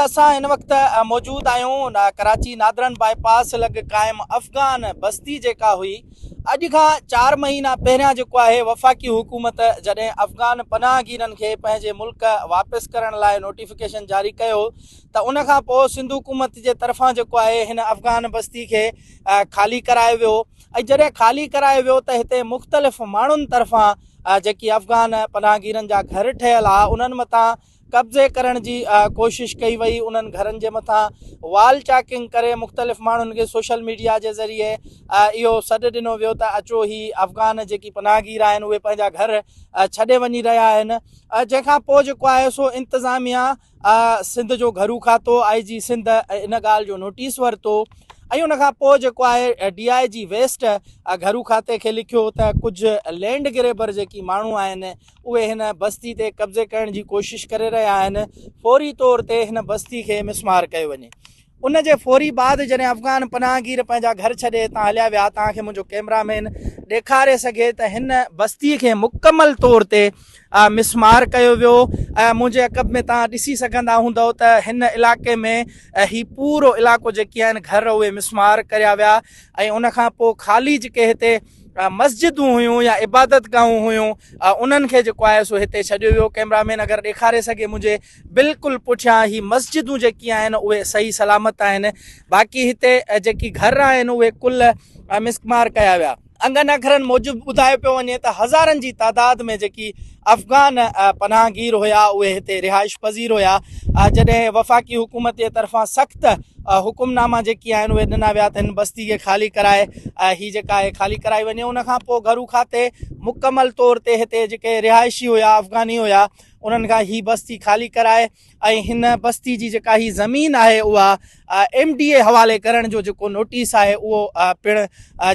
اسان هن وقت موجود آهيون ڪراچي نادرن باء پاس لڳ قائم افغان بستي جيڪا هئي اڄ کان 4 مهينا پهريان جيڪو آهي وفاقي حڪومت جڏهن افغان پناهگيرن کي پنهنجي ملڪ واپس ڪرڻ لاء نوٽيفڪيشن جاري ڪيو ته ان کان پوء سنڌ حڪومت جي طرفان جيڪو آهي هن افغان بستي کي خالي ڪرايو ويو ۽ جڏهن خالي ڪرايو ويو ته هتي مختلف ماڻهن طرفان جيڪي افغان پناهگيرن جا گهر ٺهيل آ انهن مٿان قبضي ڪرڻ جي ڪوشش ڪئي وئي، انهن گهرن جي مٿان وال چاڪنگ ڪري مختلف ماڻهن کي سوشل ميڊيا جي ذريعي اهو سڏ ڏنو ويو ته اچو هي افغان جيڪي پناهگير آهن اهي پنهنجا گهر ڇڏي وڃي رهيا آهن، جنهن کان پوء جيڪو آهي سو انتظاميا سنڌ جو گهرو کاتو آء جي سنڌ ان ڳالهه جو نوٽيس ورتو ۽ ان کان پوء جيڪو آهي ڊي I جي ويسٽ گهرو کاتي کي لکيو ته ڪجهه لينڊ گريبر جيڪي ماڻهو آهن اهي هن بستي تي قبضي ڪرڻ جي ڪوشش ڪري رهيا آهن، فوري طور تي هن بستي کي مسمار ڪيو وڃي. ان جي فوري بعد جڏهن افغان پناهگير پنهنجا گهر ڇڏي هتان هليا ويا، توهان کي منهنجو ڪئميرا مين ڏيکاري سگهي ته هن بستي کي مڪمل طور تي مسمار ڪيو ويو. منهنجي عقب ۾ توهان ڏسي سگهندا هوندؤ ته هن علائقي ۾ هي پورو علائقو جيڪي آهن گهر اهي مسمار ڪريا ويا ۽ ان کان پوء خالي جيڪي هتي مسجدون هيون يا عبادت گاهون هيون انهن کي جيڪو آهي سو هتي ڇڏيو ويو. ڪئميرا مين اگر ڏيکاري سگهي منهنجي بلڪل پٺيان هي مسجدون جيڪي آهن اهي صحيح سلامت آهن باقي هتي جيڪي گهر آهن اهي ڪل مسمار ڪيا ويا. انگن اکرن موجب ٻڌايو پيو وڃي ته هزارن جي تعداد ۾ جيڪي افغان پناهگير هيا اهي هتي رهائش پذير هيا جڏهن وفاقي حڪومت جي طرفان سخت حڪم ناما جيڪي آهن اهي ڏنا ويا ته هن بستي کي خالي ڪرائي هي جيڪا آهي خالي ڪرائي وڃي ان کان پوء گهرو کاتي مڪمل طور تي هتي جيڪي رهائشي هيا افغاني هيا انهن کان هي بستي خالي ڪرائي ۽ هن بستي جي جيڪا هي زمين آهي اها ايم ڊي اي حوالي ڪرڻ جو جيڪو نوٽيس آهي اهو پڻ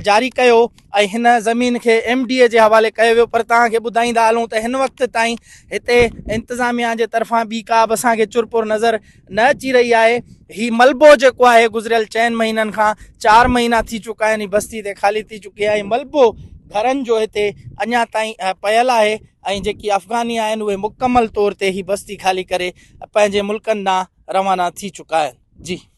جاري ڪيو ۽ هن زمين کي ايم ڊي اي جي حوالي ڪيو ويو پر توهان کي ٻڌائيندا هلون ته هن وقت تائين هتي انتظاميا جي طرفان ٻي ڪا به اسان کي چرپر نظر نه اچي رهي آهي. هي ملبو جيڪو آهي گذريل چئن مهينن کان 4 مهينا ٿي چڪا آهن هي بستي تي خالي ٿي چڪي آهي ملبو گهرن جو هتي اڃا تائين پيل آهي ۽ جيڪي افغاني آهن اهي مڪمل طور تي هي بستي خالي ڪري پنهنجي ملڪن ڏانهن روانا ٿي چڪا آهن جي.